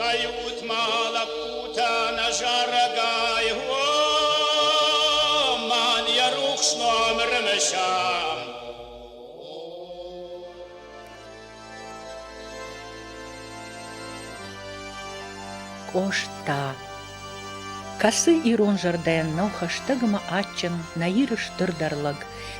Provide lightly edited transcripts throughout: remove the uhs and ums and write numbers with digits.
Цӕйут-ма, лӕппутӕ, нӕ зарӕгӕй, о, мӕн йӕ рухс ном ӕрымысӕм. Къоста. Кӕцы ирон зӕрдӕйӕн нӕу хӕстӕг ӕмӕ адджын нӕ Иры стырдӕр лӕг,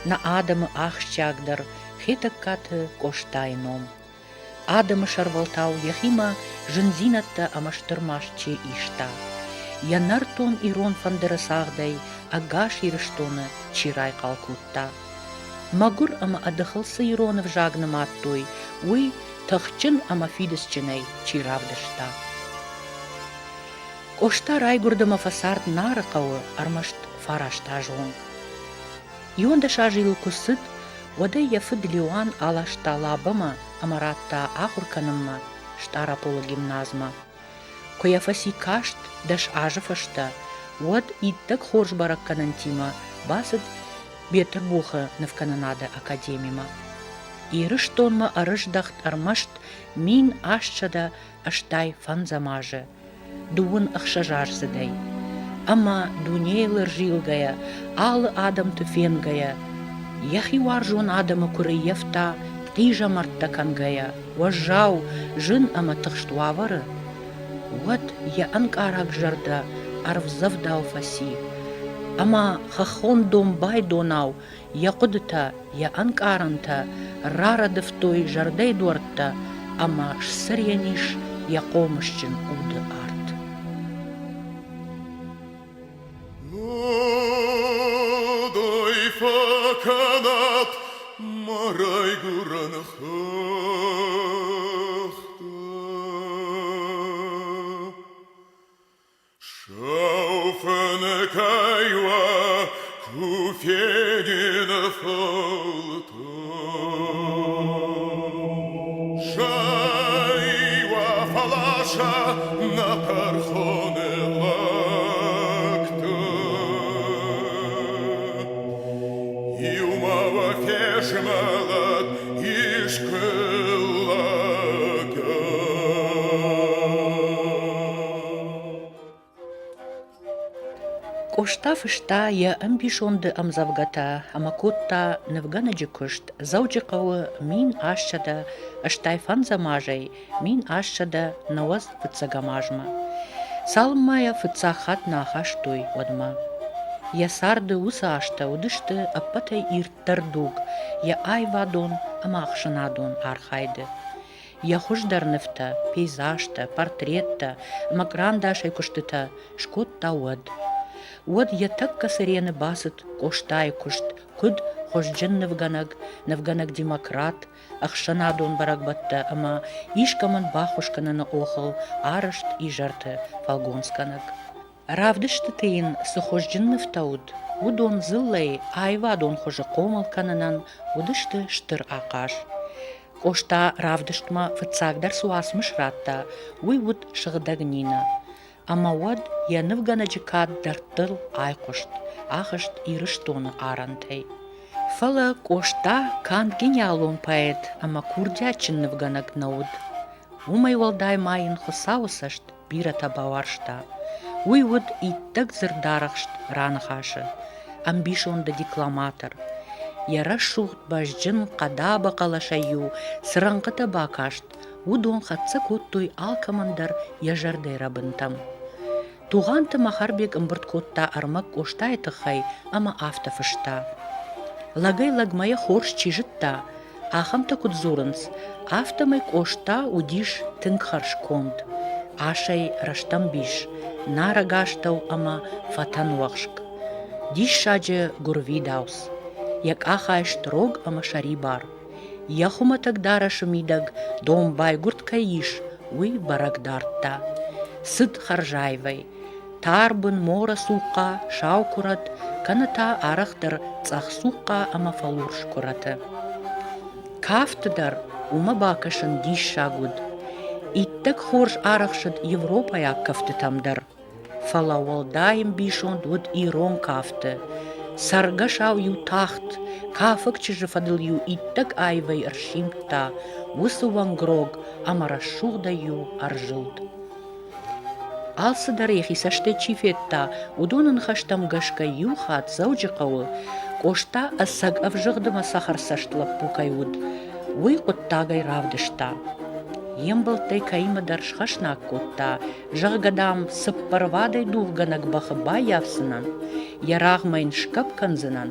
нӕ адӕмы ахсджиагдӕр Хетӕгкаты Къостайы ном. Адӕмы сӕрвӕлтау йӕхимӕ зындзинӕдтӕ ӕмӕ стыр маст чи иста. Йӕ нӕртон ирон фӕндыры цагъдӕй ӕгас Ирыстоны чи райхъал кодта. Мӕгуыр ӕмӕ ӕдыхыл цы ирон ӕвзаг нымадтой, уый тыхджын ӕмӕ фидыцджынӕй чи равдыста. Къоста райгуырд ӕмӕ фӕцард Нары хъӕуы ӕрмӕст фараст азы онг. 11 азы йыл куы цыд, уӕд ӕй йӕ фыд Леуан аласта Лабӕмӕ ӕмӕ радта ахуыр кӕнынмӕ Стъараполы гимназмӕ. Куы йӕ фӕци каст 10 азы фӕстӕ, уӕд иттӕг хорз бӕрӕггӕнӕнтимӕ бацыд Бетъырбухы нывкӕнынады академимӕ. Ирыстонмӕ ӕрыздӕхт ӕрмӕст 1885 азы, дыууын ӕхсӕзаздзыдӕй. Ӕмӕ дунейыл ӕрзилгӕйӕ, алы адӕмты фенгӕйӕ, йӕхи уарзон адӕмы куы рыййӕфта хъизӕмӕрттӕ кӕнгӕйӕ, уӕззау, зын ӕмӕ тыхст уавӕры, уӕд йӕ ӕнкъараг зӕрдӕ ӕрвдзӕвдау фӕци, ӕмӕ хӕххон домбай донау йӕ хъуыдытӕ, йӕ ӕнкъарӕнтӕ рарӕдывтой зӕрдӕйы дуӕрттӕ ӕмӕ сцырен ис йӕ хъомысджын уды арт. Ой, фӕкӕнат мӕ райгуырӕн хӕхтӕ. Сау фӕныкӕй уа куы фенин фӕлтау. Сӕй уа фӕласа нӕ тӕрхоны лӕгтӕ. Иумӕ уӕ фезмӕлӕд искуы лӕгӕн. Къоста фыста йӕ ӕмбисонды ӕмдзӕвгӕтӕ ӕмӕ кодта нывгӕнӕджы куыст Дзӕуджыхъӕуы 1885 азӕй 1895 азмӕ. Цалынмӕ йӕ фыццаг хатт нӕ ахастой, уӕдмӕ. Йӕ царды уыцы азтӕ уыдысты ӕппӕтӕй ирддӕр дуг йӕ аивадон ӕмӕ ӕхсӕнадон архайды. Йӕ хуыздӕр нывтӕ, пейзажтӕ, портреттӕ ӕмӕ кърандасӕй куыстытӕ скодта уӕд. Уӕд йӕ тӕккӕ цырены бацыд Къостайы куыст куыд хуызджын нывгӕнӕг, нывгӕнӕг-демократ, ӕхсӕнадон бӕрӕгбӕттӕ ӕмӕ искӕмӕн баххуыс кӕныны охыл арӕзт изӕрты фӕлгонцгӕнӕг. Равдыстыты йын цы хуызджын нывтӕ уыд, уыдон дзыллӕйы аивадон хуызы хъомыл кӕнынӕн уыдысты стыр ахъаз. Къоста равдыстмӕ фыццагдӕр цы уацмыс радта, уый уыд Сыгъдӕг Нинӕ. Ӕмӕ уӕд йӕ нывгӕнӕджы кад дӕрдтыл айхъуыст, ахызт Ирыстоны арӕнтӕй. Фӕлӕ Къоста канд гениалон поэт ӕмӕ курдиатджын нывгӕнӕг нӕ уыд. Уымӕй уӕлдай ма йын Хуыцауы цӕст бирӕтӕ бауарзта. Уый уыд иттӕг дзырдарӕхст раныхасы, ӕмбисонды декламатор. Йӕ рӕсугъд бӕзджын хъӕдабӕ хъӕлӕсӕй-иу цы рӕнхъытӕ бакаст, уыдон хӕццӕ кодтой алкӕмӕн дӕр йӕ зӕрдӕйы рӕбынтӕм. Тугъанты Махарбег ӕмбырд кодта ӕрмӕг Къостайы тыххӕй ӕмӕ афтӕ фыста: Лӕгӕй-лӕгмӕ йӕ хорз чи зыдта, ахӕмтӕ куыд дзурынц, афтӕмӕй Къоста уыдис тынг хӕрзконд, асӕй рӕстӕмбис, нарӕгастӕу ӕмӕ фӕтӕнуӕхск. Диссаджы гуырвидауц, йӕ къахайст рог ӕмӕ сӕрибар. Йӕ хуымӕтӕг дарӕсы мидӕг домбайгуырд кӕй ис, уый бӕрӕг дардта. Цыд хӕрзаивӕй. Тарбын, морӕ цухъхъа, сау куырӕт, кӕнӕ та арӕхдӕр цъӕх цухъхъа ӕмӕ фӕлурс куырӕты. Кафты дӕр уымӕ бакӕсын диссаг уыд. Иттӕг хорз арӕхсыд европӕйаг кӕфтытӕм дӕр. Фӕлӕ уӕлдай ӕмбисонд уыд ирон кафты. Цӕргӕсау-иу тахт, кафӕг чызджы фӕдыл-иу иттӕг аивӕй ӕрсимдта, уыцы уӕнгрог ӕмӕ рӕсугъдӕй-иу ӕрзылд. Алцыдӕр йӕхи цӕстӕй чи федта, уыдоны ныхӕстӕм гӕсгӕ иу хатт Дзӕуджыхъӕуы Къоста ӕцӕг ӕвзыгъд ӕмӕ цӕхӕрцӕст лӕппу кӕй уыд, уый хъуыддагӕй равдыста. Йе мбӕлттӕй кӕимӕдӕр схӕснаг кодта, зӕгъгӕ, дам, цыппӕрвадӕй дугъгӕнӕг бӕхы баййафдзынӕн, йӕ рагъмӕ йын сгӕпп кӕндзынӕн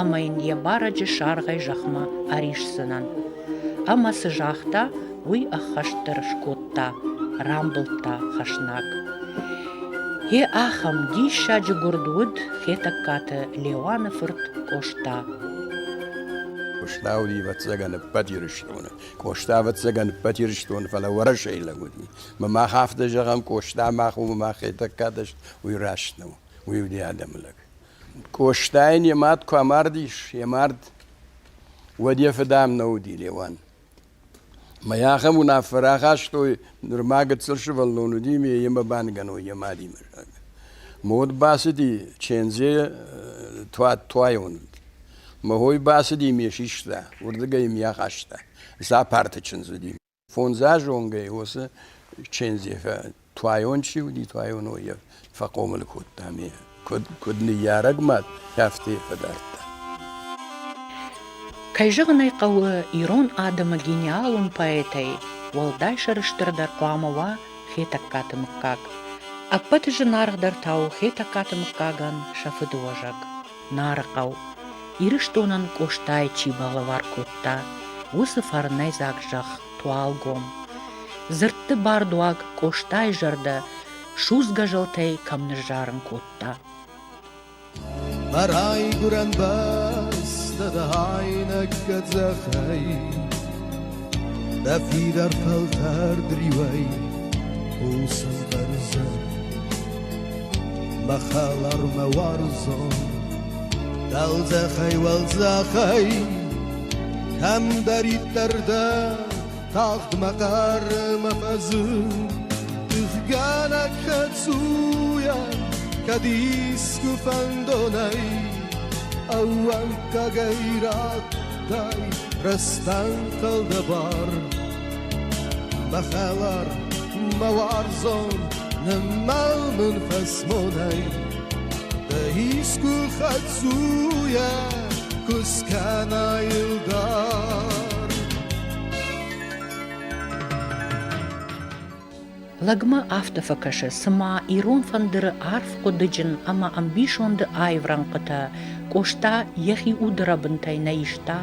ӕмӕ йын йӕ барӕджы саргъӕй зӕхмӕ ӕрисдзынӕн. Ӕмӕ цы загъта, уый ӕххӕстдӕр скодта, рамбылдта хӕснаг. Йе ахӕм диссаджы гуырд уыд Хетӕгкаты Леуаны фырт Къоста. Къоста уыди, ӕвӕццӕгӕн, ӕппӕт Ирыстоны. Къоста, ӕвӕццӕгӕн, ӕппӕт Ирыстоны, фӕлӕ Уӕрӕсейы лӕг уыди. Мӕ мах афтӕ зӕгъӕм, Къоста мах у, мах Хетӕгкатӕ уый раст нӕу. Уый уыди адӕмы лӕг. Къостайӕн йӕ мад куы амардис, йӕ мард, уӕд йӕ фыд ам нӕ уыди, Леуан. Мӕ ахӕм уынаффӕ рахастой, нырма гыццыл сывӕллон уыди, ӕмӕ йемӕ баныгӕной йӕ мадимӕ, зӕгъгӕ. Мод бацыди Чендзе Туайон. Мӕ хой бацыди ме систа, уырдыгӕй йӕм ахаста. Дзапарты чындз уыди. Фондзазонгӕй уыцы Чендзе Туайон чи уыди, Туайон йӕ фӕхъомыл кодта ме куыд ныййарӕг мад, афтӕ йӕ фӕдардта. Кӕй зӕгъын ӕй хъӕуы, ирон адӕмы гениалон поэтӕй уӕлдай сӕрыстырдӕр хъуамӕ уа Хетӕгкаты мыггаг. Ӕппӕты зынаргъдӕр та у Хетӕгкаты мыггагӕн сӕ фыдыуӕзӕг, Нарыхъӕу. Ирыстонӕн Къостайы чи балӕвар кодта, уыцы фӕрнӕйдзаг зӕхх Туалгом. Дзырдты бардуаг Къостайы зӕрдӕ судзгӕ зӕлтӕй кӕм ныззарын кодта. Мӕ райгуырӕн бӕстӕ дӕ айнӕг къӕдзӕхӕй, Дӕ фидар фӕлтӕрд риуӕй хъусын хъӕрзын. Мӕ хӕлар, мӕ уарзон, дӕлдзӕхӕй, уӕлдзӕхӕй, Кӕмдӕриддӕр дӕ тагъд мӕ хъӕрмӕ фӕзын. Тыхгӕнӕг хӕддзуйӕ кӕд искуы фӕндонӕй ӕууӕнкагӕй радтай рӕстӕнхъӕл дӕ бар. Мӕ хӕлар, мӕ уарзон, ныммӕл мын фӕсмонӕй. Дӕ искуы хӕддзуйӕ куы скӕнай ӕлдар. Лӕгмӕ афтӕ фӕкӕсы, цыма ирон фӕндыры арф хъуыдыджын ӕмӕ ӕмбисонды аив рӕнхъытӕ Къоста йӕхи уды рӕбынтӕй нӕ иста,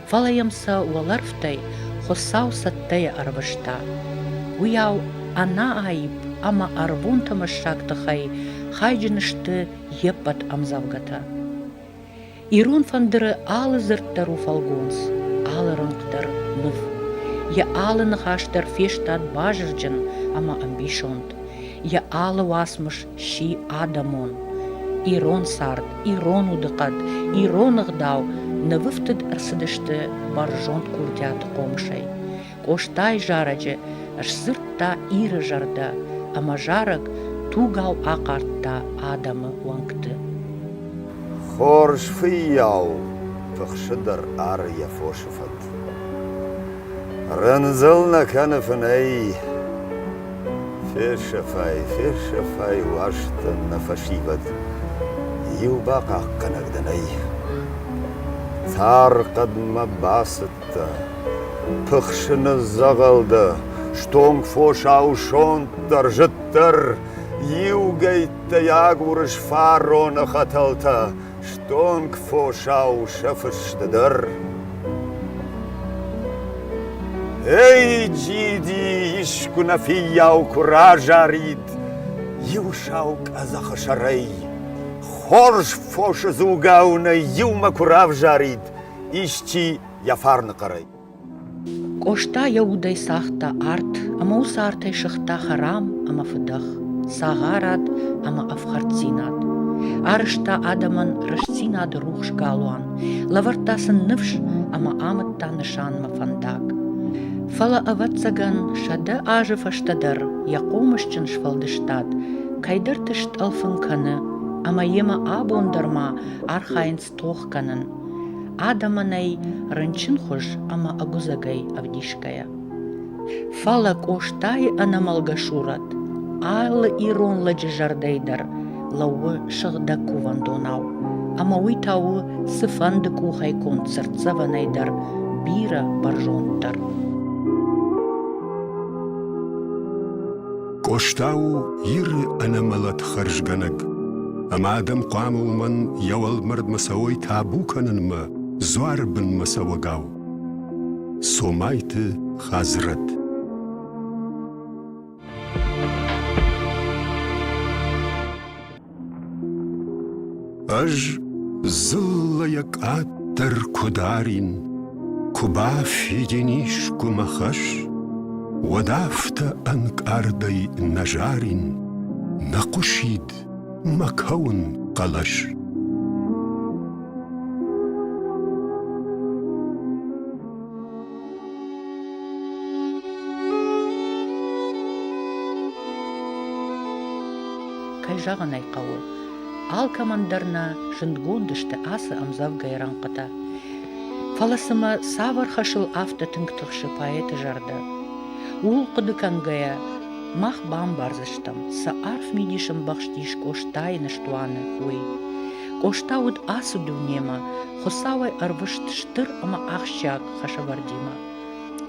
фӕлӕ йӕм сӕ уӕлӕрвтӕй Хуыцау цӕттӕйӕ ӕрвыста. Уыйау ӕнӕаипп ӕмӕ ӕрвон тӕмӕссаг тыхӕй хайджын сты йе ппӕт ӕмдзӕвгӕтӕ. Ирон фӕндыры алы дзырд дӕр у фӕлгонц, алы рӕнхъ дӕр ныв. Йӕ алы ныхас дӕр фестад базырджын ӕмӕ ӕмбисонд. Йӕ алы уацмыс сси адӕмон. Ирон цард, ирон удыхъӕд, ирон ӕгъдау нывыфтыд ӕрцыдысты бӕрзонд курдиаты хъомысӕй. Къостайы зарӕджы сдзырдта Иры зӕрдӕ ӕмӕ зарӕг тугау ахъардта адӕмы уӕнгты. Хорз фыййау пыхсы дӕр ары йӕ фосы фӕд. Рындзыл нӕ кӕны фынӕй. Фесӕфай, фесӕфай, уастӕн нӕ фӕсивӕд, иу бахъахъхъӕнӕг дӕ нӕй. Тар хъӕдмӕ бацыдтӕ, пыхсы ныдздзӕгъӕл дӕ, стонг фосау сонтдӕр, зыддӕр, иугӕйттӕй агурыс фароны хӕтӕлтӕ, стонг фосау сӕфыс ды дӕр. Эй, джиди, искуы нӕ фиййау куы разарид иу сау къӕдзӕхы сӕрӕй, хорз фосы дзугау нӕ иумӕ куы равзарид исчи йӕ фарны хъӕрӕй. Къоста йӕ удӕй цагъта арт ӕмӕ уыцы артӕй сыгъта хӕрам ӕмӕ фыдӕх, цагъарад ӕмӕ ӕфхӕрддзинад. Арӕзта адӕмӕн рӕстдзинады рухс галуан, лӕвӕрдта сын ныфс ӕмӕ амыдта нысанмӕ фӕндаг. Фӕлӕ, ӕвӕццӕгӕн, 100 азы фӕстӕ дӕр йӕ хъомысджын сфӕлдыстад кӕйдӕрты стъӕлфын кӕны ӕмӕ йемӕ абон дӕр ма архайынц тох кӕнын, адӕмӕн ӕй рынчынхуыз ӕмӕ ӕгуыдзӕгӕй ӕвдисгӕйӕ. Фӕлӕ Къостайы ӕнӕмӕлгӕ сурӕт алы ирон лӕджы зӕрдӕйы дӕр лӕууы сыгъдӕг кувӕндонау, ӕмӕ уый та у цыфӕнды къухӕй конд цыртдзӕвӕнӕй дӕр бирӕ бӕрзонддӕр. Къоста у Иры ӕнӕмӕлӕт хӕрзгӕнӕг, ӕмӕ адӕм хъуамӕ уымӕн йӕ уӕлмӕрдмӕ цӕуой табу кӕнынмӕ, дзуары бынмӕ цӕуӕгау. Цомайты Хадзырӕт. Ӕз дзыллӕйӕ къаддӕр куы дарин, куы бафидин искуы мӕ хӕс, уӕд афтӕ ӕнкъардӕй нӕ зарин, нӕ хъуысид мӕ кӕуын хъӕлӕс. Кӕй зӕгъын ӕй хъӕуы, алкӕмӕн дӕр нӕ зындгонд сты ацы ӕмдзӕвгӕйы рӕнхъытӕ. Фӕлӕ цымӕ цавӕр хӕсыл афтӕ тынг тыхсы поэты зӕрдӕ? Ууыл хъуыды кӕнгӕйӕ, мах бамбардзыстӕм, цы арф мидис ӕмбӕхст ис Къостайы ныстуаны, уый. Къоста уыд ацы дунемӕ Хуыцауӕй ӕрвыст стыр ӕмӕ ахсджиаг хӕсӕвӕрдимӕ.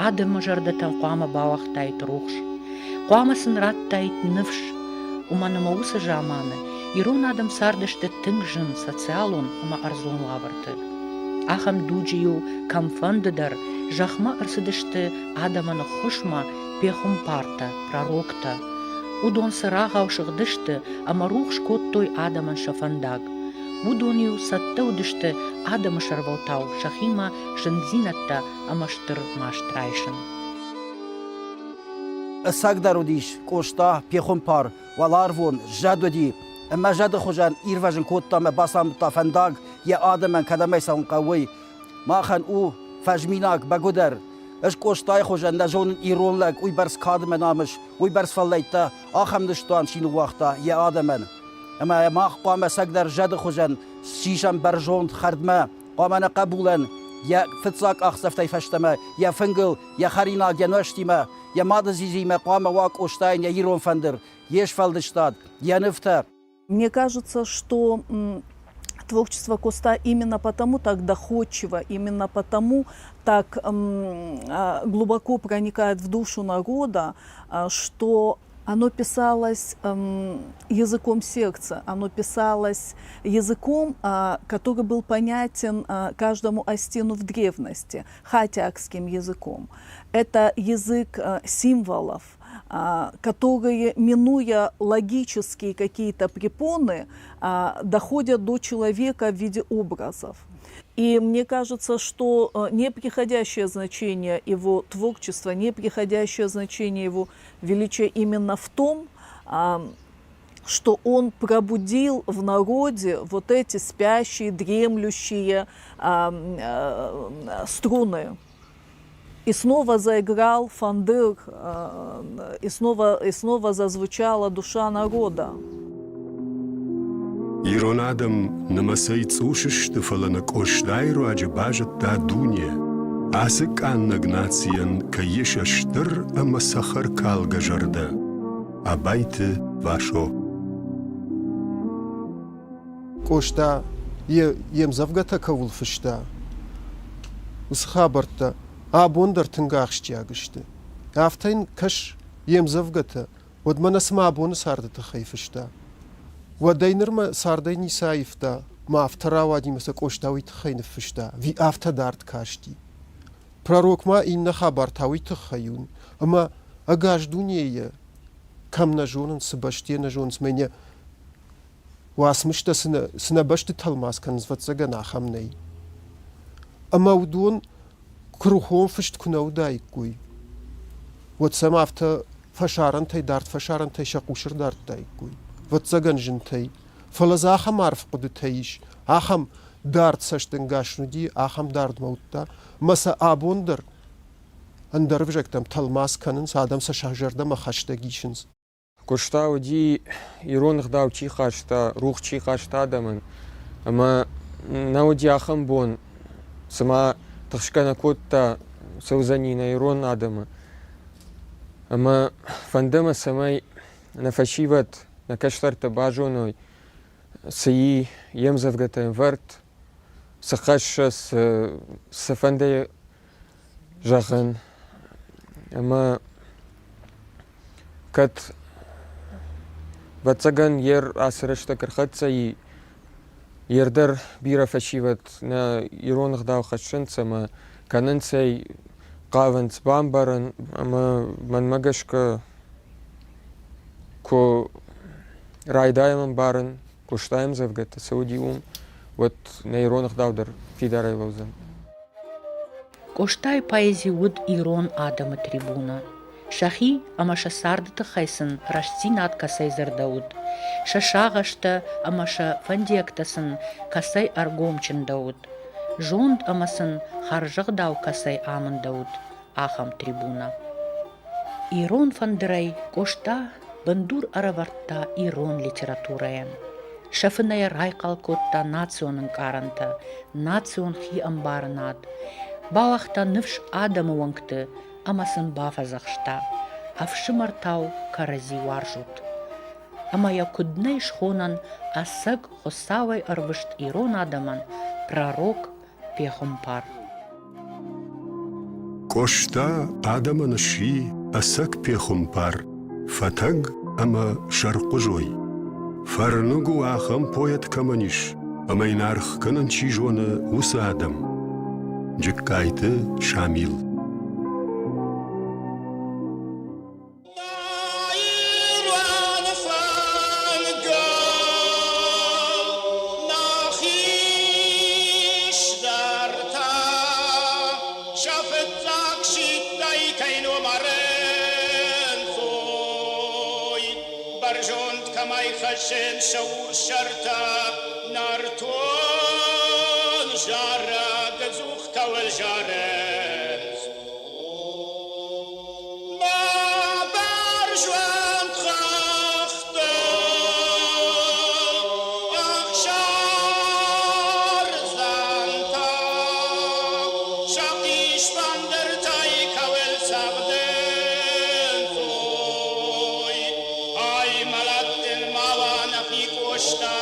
Адӕмы зӕрдӕтӕм хъуамӕ бауагътаид рухс, хъуамӕ сын радтаид ныфс, уымӕн ӕмӕ уыцы заманы ирон адӕм цардысты тынг зын социалон ӕмӕ ӕрдзон уавӕрты. Ахӕм дуджы-иу кӕмфӕнды дӕр зӕхмӕ ӕрцыдысты адӕмӕн ӕххуысмӕ пехуымпартӕ, пророктӕ. Уыдон цырагъау сыгъдысты ӕмӕ рухс кодтой адӕмӕн сӕ фӕндаг. Уыдон-иу цӕттӕ уыдысты адӕмы сӕрвӕлтау сӕхимӕ зындзинӕдтӕ ӕмӕ стыр маст райсын. Ӕцӕгдӕр уыдис Къоста пехуымпар, уӕларвон зӕд уыди, ӕмӕ зӕды хуызӕн ирвӕзын кодта ӕмӕ бацамыдта фӕндаг йӕ адӕмӕн, кӕдӕм ӕй цӕуын хъӕуы, уый. Махӕн у фӕзминаг бӕгуыдӕр. Ӕз Къостайы хуызӕн нӕ зонын ирон лӕг уыйбӕрц кад ӕмӕ намыс, уыйбӕрц фӕллӕйттӕ, ахӕм ныстуан чи ныууагъта йӕ адӕмӕн. Ӕмӕ мах хъуамӕ ӕцӕгдӕр зӕды хуызӕн сисӕм бӕрзонд хӕрдмӕ, хъуамӕ нӕ хъӕбулӕн йӕ фыццаг къахдзӕфтӕй фӕстӕмӕ йӕ фынгыл, йӕ хӕринаг, йӕ нуӕзтимӕ, йӕ мады дзидзимӕ хъуамӕ уа Къостайӕн йӕ ирон фӕндыр, йе сфӕлдыстад, йӕ нывтӕ. Мне кажется, что творчество Коста именно потому так доходчиво, именно потому так глубоко проникает в душу народа, что оно писалось языком сердца, оно писалось языком, который был понятен каждому Астину в древности, хатиакским языком. Это язык символов, которые, минуя логические какие-то препоны, доходят до человека в виде образов. И мне кажется, что неприходящее значение его творчества, неприходящее значение его величия именно в том, что он пробудил в народе вот эти спящие, дремлющие струны. И снова заиграл фандыр, и снова зазвучала душа народа. Ирон адӕм нымӕцӕй цъус сты, фӕлӕ нӕ Къостайы руаджы базыдта дуне, ацы къаннӕг нацийӕн кӕй ис стыр ӕмӕ цӕхӕркалгӕ зӕрдӕ. Абайты Васо. Къоста йе мдзӕвгӕтӕ кӕуыл фыста, уыцы хабӕрттӕ абон дӕр тынг ахсджиаг сты. Афтӕ йын кӕс йе мдзӕвгӕтӕ, уӕд мӕнӕ цыма абоны царды тыххӕй фыста. Уӕдӕй нырмӕ цардӕй ницы аивта, мӕ афтӕ рауади мӕ сӕ Къоста уый тыххӕй ныффыста, ӕви афтӕ дард касти. Пророк ма иннӕ хабар та уый тыххӕй у, ӕмӕ ӕгас дунейы кӕм нӕ зонынц, цы бӕсте нӕ зонынц, мӕнӕ уацмыстӕ цы нӕ бӕсты тӕлмац кӕнынц, ӕвӕццӕгӕн, ахӕм нӕй. Ӕмӕ уыдон куырыхон фыст куы нӕ уыдаиккой, уӕд сӕм афтӕ фӕсарӕнтӕй, дард фӕсарӕнтӕй сӕ хъус ӕрдардтаиккой. Ӕвӕццӕгӕн, зынтӕй. Фӕлӕ дзы ахӕм арф хъуыдытӕ ис, ахӕм дард цӕстӕнгас уыди, ахӕм дардмӕ уыдта, ӕмӕ сӕ абон дӕр ӕндӕр ӕвзӕгтӕм тӕлмац кӕнынц, адӕм сӕ сӕ зӕрдӕмӕ хӕстӕг исынц. Къоста уыди, ирон ӕгъдау чи хаста, рух чи хаста адӕмӕн. Ӕмӕ нӕ уыди ахӕм бон, цыма тыхсгӕ нӕ кодта цӕудзӕни нӕ ирон адӕмы. Ӕмӕ фӕнды мӕ, цӕмӕй нӕ фӕсивӕд, нӕ кӕстӕртӕ базоной, цы и йе мдзӕвгӕтӕ ӕвӕрд, цы хӕссы, цы фӕнды зӕгъын. Ӕмӕ кӕд, ӕвӕццӕгӕн, йе ацы рӕстӕг ӕрхӕццӕ и, йе рдӕр бирӕ фӕсивӕд нӕ ирон ӕгъдау хӕссынц ӕмӕ кӕнынц ӕй, хъавынц бамбарын ӕмӕ мӕнмӕ гӕсгӕ куы райдайӕм ӕмбарын, Къостайы ӕмдзӕвгӕтӕ цы уыди уым, уӕд нӕ ирон ӕгъдау дӕр фидарӕй лӕудзӕн. Къостайы поэзи уыд ирон адӕмы трибунӕ. Сӕхи ӕмӕ сӕ царды тыххӕй сын рӕстдзинад кӕцӕй дзырдӕуыд, сӕ сагъӕстӕ ӕмӕ сӕ фӕндиӕгтӕ сын кӕцӕй ӕргом чындӕуыд, зонд ӕмӕ сын хӕрзӕгъдау кӕцӕй амындӕуыд, ахӕм трибунӕ. Ирон фӕндырӕй Къоста бындур ӕрӕвӕрдта ирон литературӕйӕн. Сӕ фынӕйӕ райхъал кодта национ ӕнкъарӕнтӕ, национ хиӕмбарынад, бауагъта ныфс адӕмы уӕнгты ӕмӕ сын бафӕдзӕхста: ӕфсымӕртау кӕрӕдзи уарзут. Ӕмӕ йӕ куыд нӕй схонӕн ӕцӕг Хуыцауӕй ӕрвыст ирон адӕмӕн пророк пехуымпар. Къоста адӕмӕн сси ӕцӕг пехуымпар, фӕтӕг ӕмӕ сӕрхъуызой. Фӕрныг у ахӕм поэт кӕмӕн ис, ӕмӕ йын аргъ кӕнын чи зоны, уыцы адӕм. Джыккайты Шамил. Бӕрзонд кӕмӕй хӕссынц сӕ урс сӕртӕ, нӕртон зарӕг ӕдзух кӕуыл зарынц. Мӕ бӕрзонд хӕхтыл ӕхсӕрдзӕнтӕ сӕхъис фӕндыртӕй кӕуыл цӕгъдынц, ой, ай мӕлӕт дын ма уа нӕхи Къоста.